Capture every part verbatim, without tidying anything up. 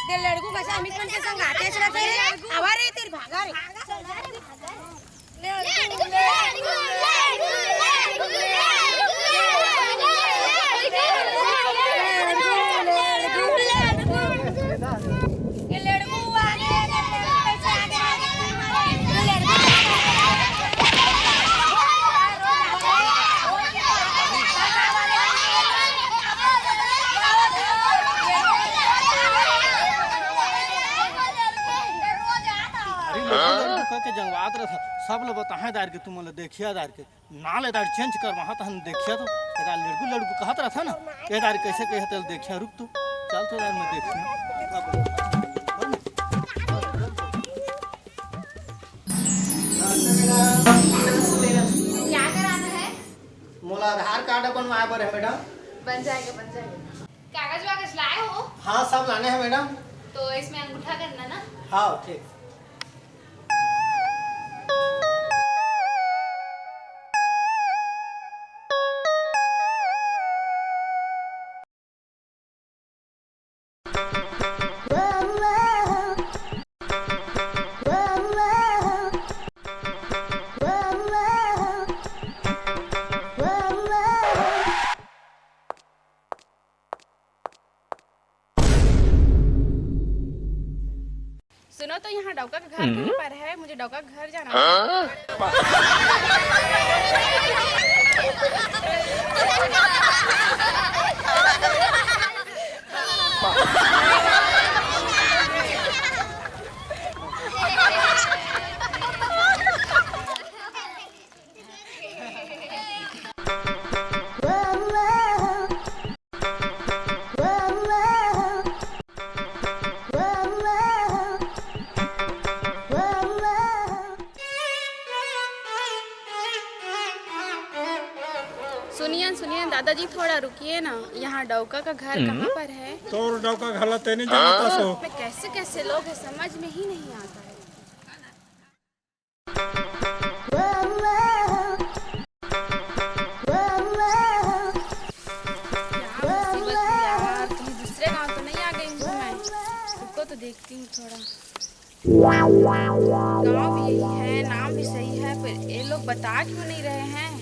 दे लड़कू कइसे अमित मन के संग आते चलत हे रे। आवा रे, तेरे भागा रे। अरे लड़कू लड़कू कह के जंगवात रहा, सब ल बताहे दार के, तुमन ल देखिया दार के, ना ले दार चेंज कर वहां तहन देखिया तो एदा लड़कू लड़कू कहत रहा ना, ए दार कैसे कहे तेल देखिया, रुक तू, चल तो यार मैं देखिया। क्या कराना है? मोला आधार कार्ड बनवाए बर है मैडम। बन जाएगा, बन जाएगा। कागज वागज लाए हो? हाँ, सब लाने हैं मैडम। तो इसमें अंगूठा करना ना। हाँ, ठीक। सुनो तो, यहाँ डौका का घर कहाँ पर है? मुझे डौका का घर जाना है। सुनिए, सुनिए दादाजी, थोड़ा रुकिए ना। यहाँ डौका का घर कहाँ पर है? तोर डौका घर ला तें नइ जानत हस। में कैसे कैसे लोग हैं, समझ में ही नहीं आता है। क्या मुसीबत है यार, कहीं दूसरे गांव तो नहीं आ गई हूँ मैं? रुको तो देखती हूँ थोड़ा। गांव भी यही है, नाम भी सही है, पर ये लोग बता क्यों नहीं रहे हैं?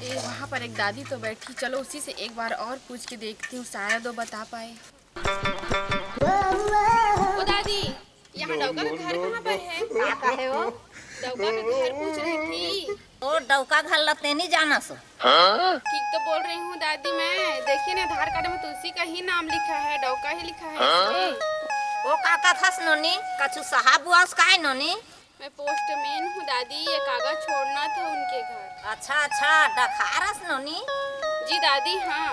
ये वहां पर एक दादी तो बैठी, चलो उसी से एक बार और पूछ के देखती हूँ, शायद वो बता पाए। ओ दादी, यहाँ डौका का घर कहाँ पर है? का कहे हो? डौका का घर पूछ रही थी। ओ डौका घर ला तें नइ जानस। ठीक तो बोल रही हूँ दादी मैं। देखिए ना, आधार कार्ड में तुलसी का ही नाम लिखा है, डौका ही लिखा है इसमें। ओ का कथस नोनी, कछु सहा बुआस काय नोनी? मैं पोस्टमैन हूँ दादी, ये कागज छोड़ना था उनके घर। अच्छा अच्छा, डखारस नोनी। जी दादी, हाँ।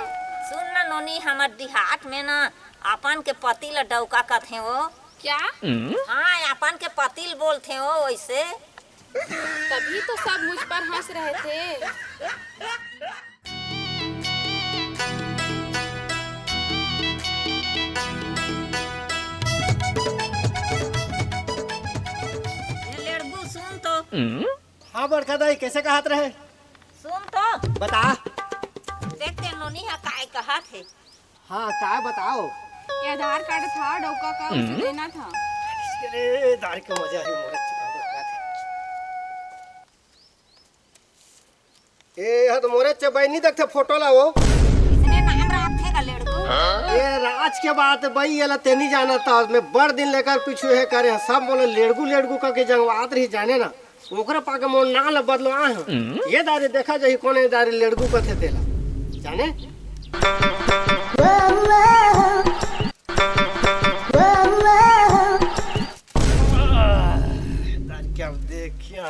सुन ना नोनी, हमर डिहाट में ना अपन के पति ल डौका कथे वो। क्या? हाँ, अपन के पति ल बोलथे वो वैसे। तभी तो सब मुझ पर हंस रहे थे। ए लेड़गू, सुन तो। हाँ बड़का दाई, कैसे कहत रहे? सुन तो। बता। देख ते नोनी हा काय कहत हे। हाँ, काय बताओ? ये आधार कार्ड था डौका का, उसे देना था। अरे, दार के मजा ही मोरे चुका। ए, यह तो मोरे चबई नहीं देखते फोटो ला वो। इसने नाम राखथे का लेड़गू? ए, राज के बात बई, ये ला तें नइ जानत हस, मैं बड़ दिन लेकर पीछू हे करे, सब मोला लेड़गू लेड़गू करके जंगवात रही, जाने ना, ओकरे पाके मोर नाम ला बदलवा हे। ये दारी देखा जाही कोन ए दारी लेड़गू कथे तेला, जाने? दारी क्या देखिया?